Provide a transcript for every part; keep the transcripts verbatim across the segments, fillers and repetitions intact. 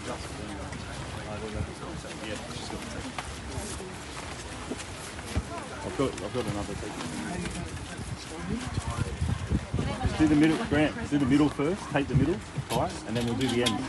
I've got, I've got another thing. Do the middle, Grant, do the middle first, take the middle, fire, and then we'll do the end.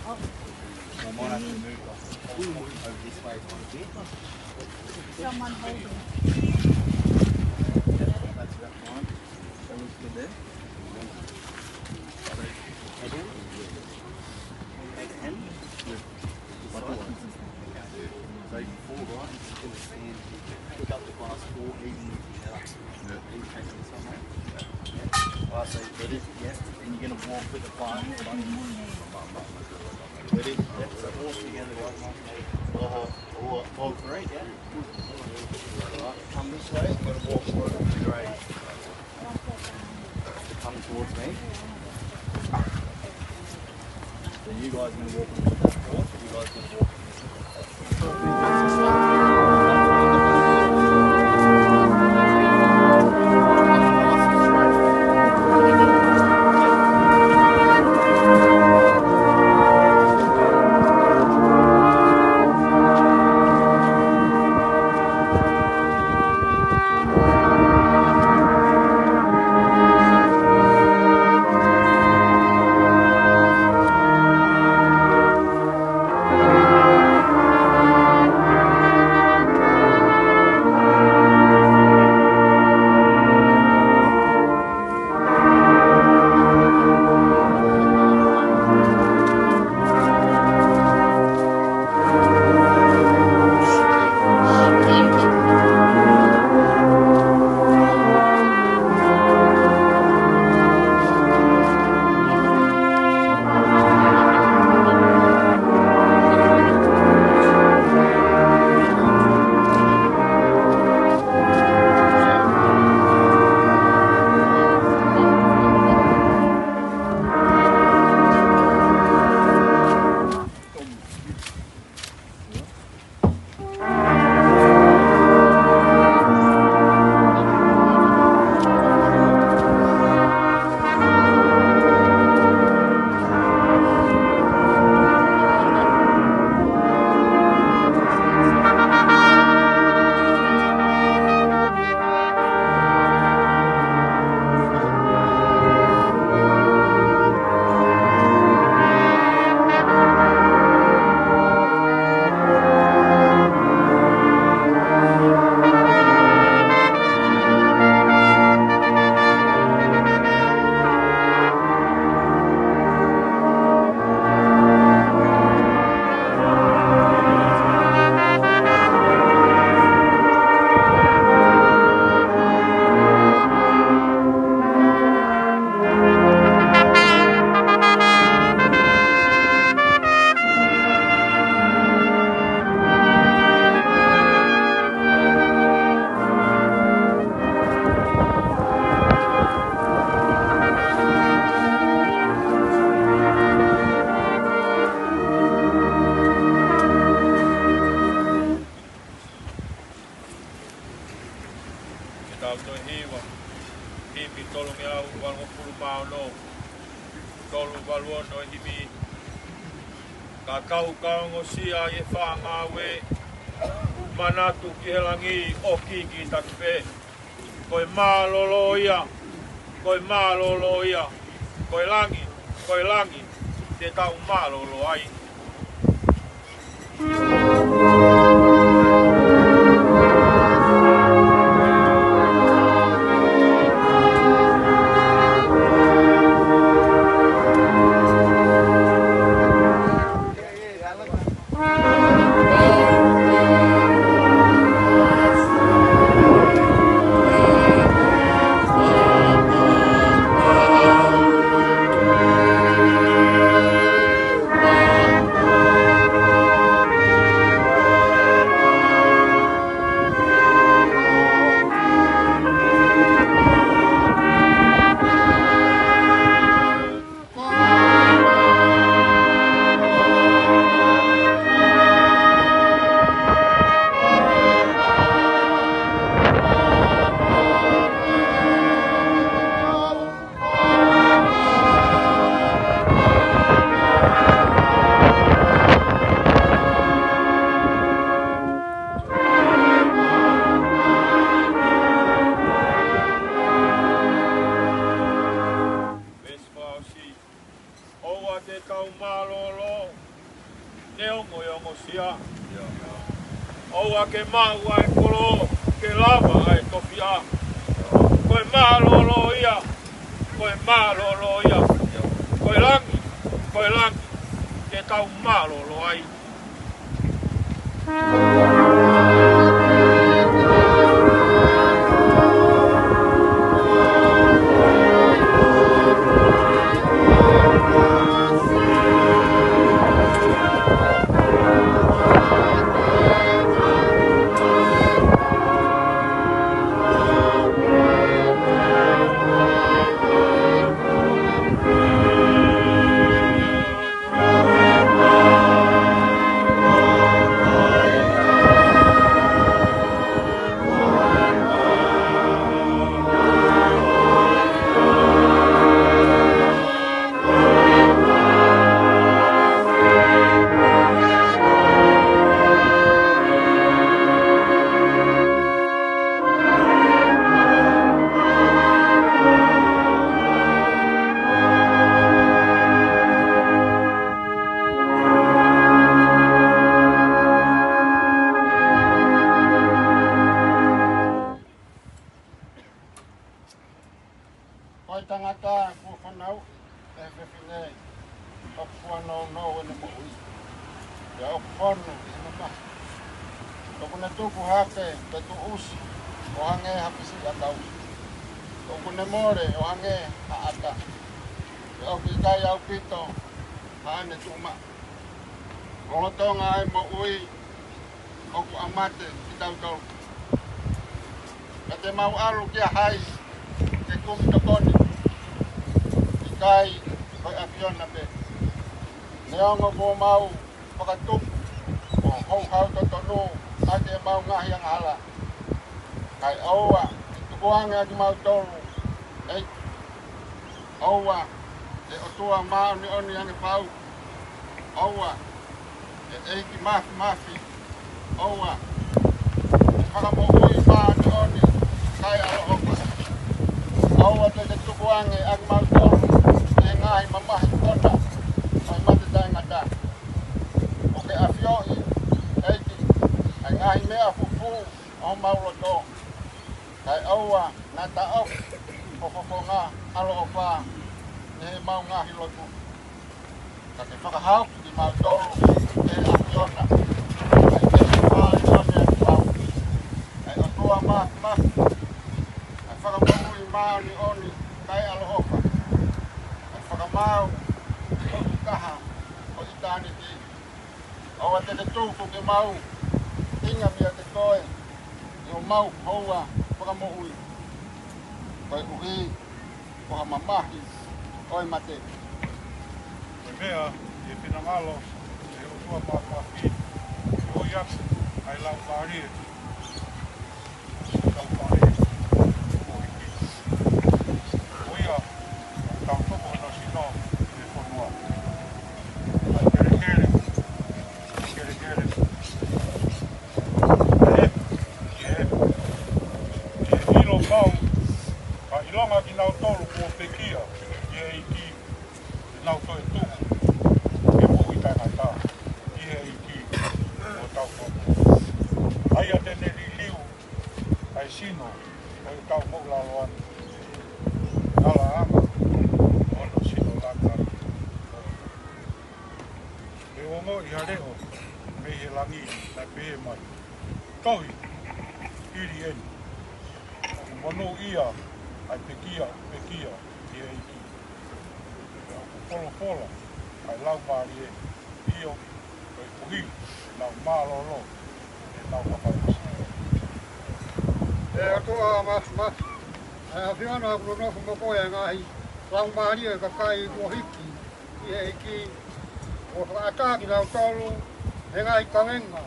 So I might have to move the whole over this way a bit. Someone holding. That's about fine. So we put it there. So, again. Like that. So you fall right, you just gonna stand, pick up the glass, or even with your head up. Yeah. Are you taking this one, mate? Yeah. All right, so ready? Yeah. And you're gonna walk with the fire. Ready? Yeah. So all together, guys. All, all, all three, yeah. All right. Come this way. You're gonna walk forward. Great. Come towards me. And you guys are gonna walk on that board. You guys are gonna walk on this board. Kau ka ongosia ʻi he fāngāue, manatu ki he langi ʻoku kikitaki pē. Ko e mālōlō ia, ko e mālōlō ia, ko e langi, ko e langi, te tau mālōlō ai. Veesi fakaʻosi. ʻOua te tau mālōlō, neongo e ongosia. ʻOua ke maʻu ʻa e kolo, ke lava ʻa e tofiʻa. Ko e mālōlō ia, ko e mālōlō ia. Ko e langi, ko e langi, te tau mālōlō ai. Ko e tangata kuo fanauʻi ʻe he fefine, ʻoku fuanounounou ʻene moʻui, pea ʻoku fonu ʻi he mamahi. ʻOku ne tupu hake pe tuʻusi ʻo hangē ha fisiʻi ʻakau. ʻOku ne mole ʻo hangē ha ʻata, pea ʻoku ʻikai ʻaupito haʻane tuʻumaʻu. Lolotonga ʻa e moʻui ʻoku ʻa mate kitautolu. Ka te mau ʻalu kia hai ke kumi tokoni? ʻIkai, ko e ʻAfiona pē. Neongo kuo mau fakatupu ʻo houhau totonu ʻaki ʻemau ngaahi angahala, kae ʻoua ʻe tukuange ʻa kimautolu, ʻEiki. ʻOua ʻe ʻOtua māʻoniʻoni ange pau. ʻOua ʻe ʻEiki Māfimafi. ʻOua ʻe Fakamoʻui māʻoniʻoni kae ʻaloʻofa. ʻOua te ke tukuange ʻa kimautolu ʻi he ngaahi mamahi kona ʻo e mate taʻengata. ʻOku ke ʻafioʻi, ʻEiki, ʻa e ngaahi meʻa fufū ʻo homau loto. Kae ʻoua naʻa taʻofi ho fofonga ʻaloʻofa ʻi heʻemau ngaahi lotu. Ka ke fakahauʻi kimautolu ʻe he ʻAfiona, ʻa e ʻEiki Māʻoniʻoni ʻa kimautolu, ʻa e ʻOtua Māfimafi, ʻa e Fakamoʻui māʻoniʻoni kae ʻaloʻofa, ʻa e Fakamaau ʻo e Tohi Taha ʻo ʻitāniti. ʻOua te ke tuku ke mau hinga meiate koe ʻi homau houa fakamoʻui, koeʻuhi ko ha mamahi ʻo e mate. Ko e meʻa ʻi he finangalo ʻo e ʻOtua Māfimafi, ʻe ʻoi atu ʻa e laumālie ʻo e kau fale ʻo e ʻEiki. Ko ia ʻoku tau tupu hono sino ʻi he fonua. ʻA e kelekele Langi, naʻe pehē mai: Tohi, hili eni, ʻoku monūʻia ʻa e pekia ʻoku pekia ki he ʻEiki. Pea ʻoku folofola ʻa e Laumālie, ʻio, koeʻuhi ke nau mālōlō ʻi heʻenau fakaʻosi. ʻE ʻOtua Māfimafi, ʻa e ʻAfiona, ʻoku nonofo mo koe ʻa e ngaahi laumālie ʻo e kakai kuo hiki ki he ʻEiki, ʻo fakaʻatā kinautolu mei he ngaahi kavenga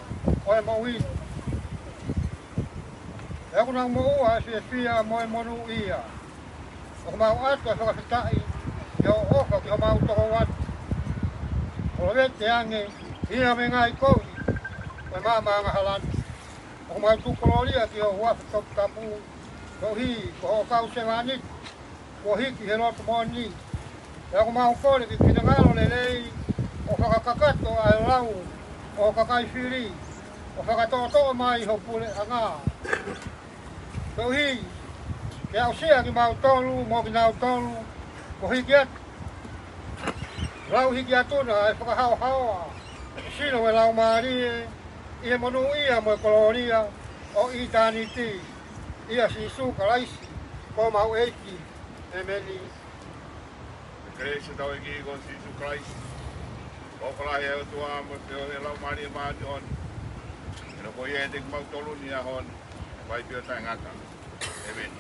ʻo e moʻui ni. Pea ʻoku nau moʻua ʻi he fiefia mo e monūʻia. ʻOku mau ʻoatu ʻa e fakafetaʻi ki hoʻo ʻofa ki homau tokoua ni, ʻo vete ange ia mei he ngaahi kovi ʻo e maama angahala ni. ʻOku mau tuku kolōlia ki ho huafa toputapu, koeʻuhi ko hoʻo kau sevāniti kuo hiki he loto moʻoni. Pea ʻoku mau kole ki he finangalo lelei ʻo fakakakato ʻa e lau ʻo e kakai fili, ʻo fakatoʻotoʻo mai ho puleʻanga, koeʻuhi ke aʻusia kimautolu mo kinautolu kuo hiki atu. Lau hiki atu na ʻa e fakahaohaoa ʻo e sino ʻo e Laumālie ʻi he monūʻia mo e kolōlia ʻo ʻitāniti, ʻia Sīsū Kalaisi ko homau ʻEiki. ʻĒmeni. Ko e kelesi ʻa hotau ʻEiki ko Sīsū Kalaisi, ko e ʻofa lahi ʻa e ʻOtua, mo e feohi ʻa e Laumālie Māʻoniʻoni, ke nofo ʻiate kimautolu ni he ʻaho ni, ʻo fai pē ʻo taʻengata. ʻĒmeni.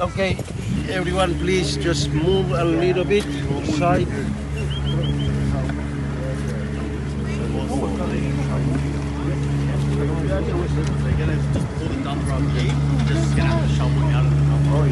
Okay, everyone, please just move a little bit aside. They're gonna just pull the dump truck gate. Just gonna have to shovel it out of the dump truck.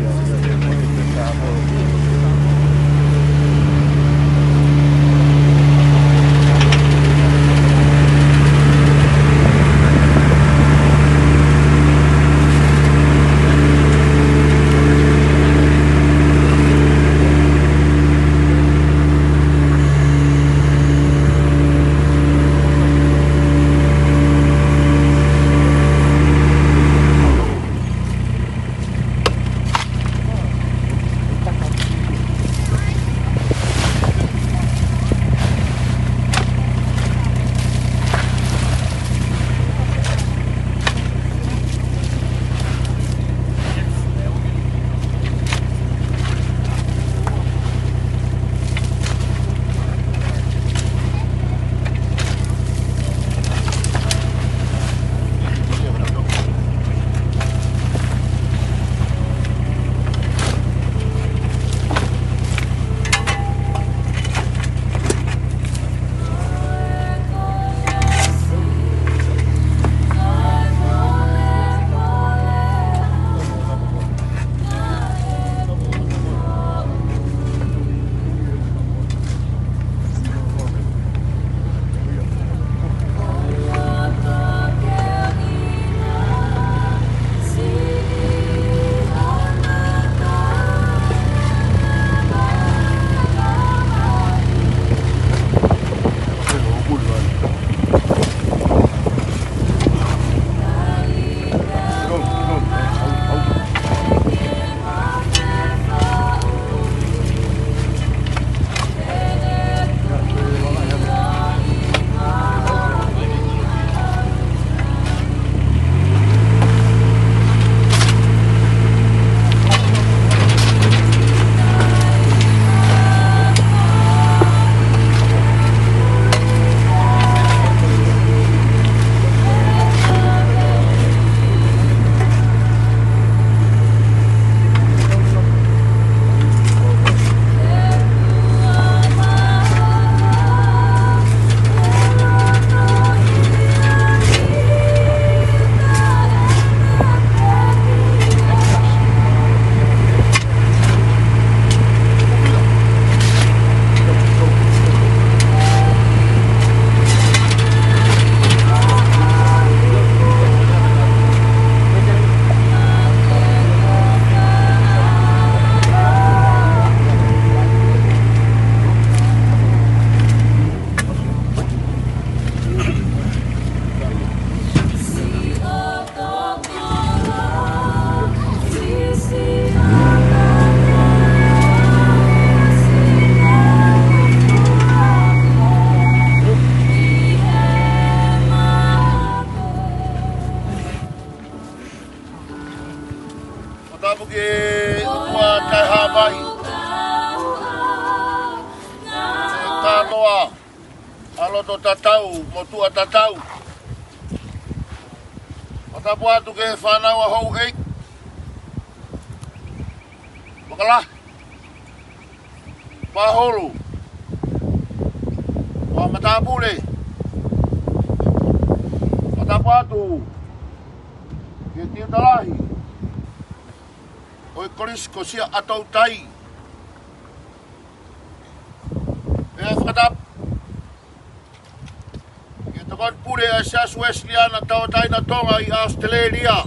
Fakatapu ki he ʻOtua Taʻehāmai, ʻe kātoa ʻa loto tatau mo tuʻa tatau. Fakatapu atu ki he fānau ʻa houʻeiki, fakalahi, pāholo, ʻo e matāpule. Fakatapu atu ki he tiuta lahi ʻo e Kolisi ko Siaʻatoutai. Pea fakatapu ki he tokoni pule ʻa e Siasi Uēsiliana Tauʻatāina Tonga ʻi ʻAositelēlia.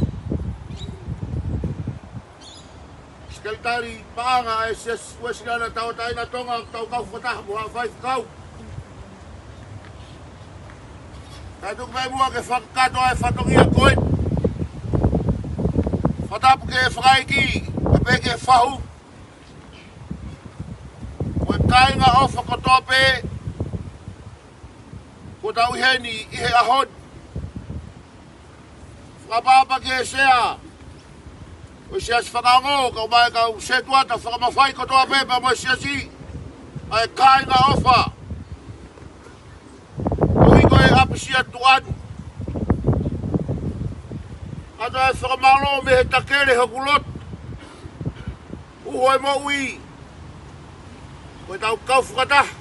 Sekelitali Paʻanga ʻa e Siasi Uēsiliana Tauʻatāina Tonga, tau kau fakataha mo haʻa faifekau. Kae tuku mai muʻa ke fakakakato ʻa e fatongia ko eni. Tapu ki he fakaʻeiki, pea pehē ki he fahu. Ko e kāinga ʻofa kotoa pē, kuo tau ʻi heni ʻi he ʻaho ni. Fakaʻapaʻapa ki he sea ʻo e Siasi Fakaongo, kae ʻumaʻā e kau setuata fakamafai kotoa pē pea mo e siasi, ʻa e kāinga ʻofa. Koeʻuhi ko e ʻapisia tuʻa ni. Kātoa e fakamālō mei he takele hoku loto. Uho e moʻui. Ko e tau kau fakataha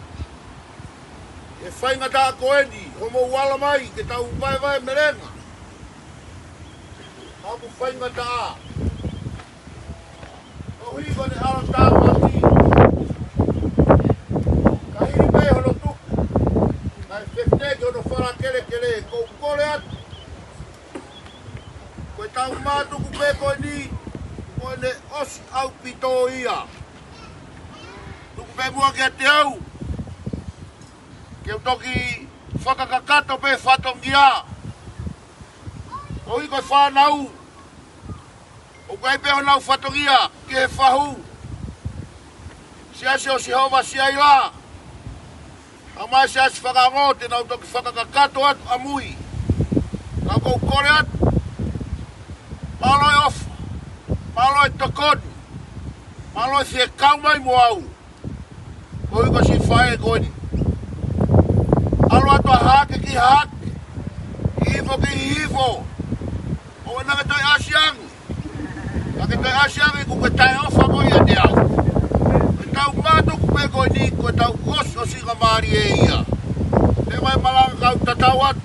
he faingataʻa ko eni, hoʻomou ala mai ke tau vaevae melenga. Haʻaku faingataʻa. Koeʻuhi ko ʻene ʻalu tāmaki. Ka hili pē hono tuku, kae fefine ki hono fala kelekele, ʻoku ou kole atu. Ko e tau mātuku pē ko eni, ko ʻene ʻosi ʻaupito ia. Tuku pē muʻa kiate au ke u toki fakakakato pē fatongia. Koeʻuhi ko e fānau, ʻoku ʻi ai pē honau fatongia ki he fahu. Siasi ʻo Sihova Siaila, kae ʻumaʻā e Siasi Fakaongo, te nau toki fakakakato atu ʻamui. Ka ʻoku ou kole atu, mālō e ʻofa, mālō e tokoni, mālō e fie kau mai mo au. Koeʻuhi ko e siʻi faʻē ko eni. ʻAlu atu ʻa Hahake ki Hahake, Hihifo ki Hihifo. ʻOua naʻa ke toe ʻasi ange. Ka ke toe ʻasi ange kuo ke taʻeʻofa mo ia ʻiate au. Ko e tau mātuku pē ko eni, ko e tau ʻosiʻosingamālie ia. Pea mai malanga kau tatau atu.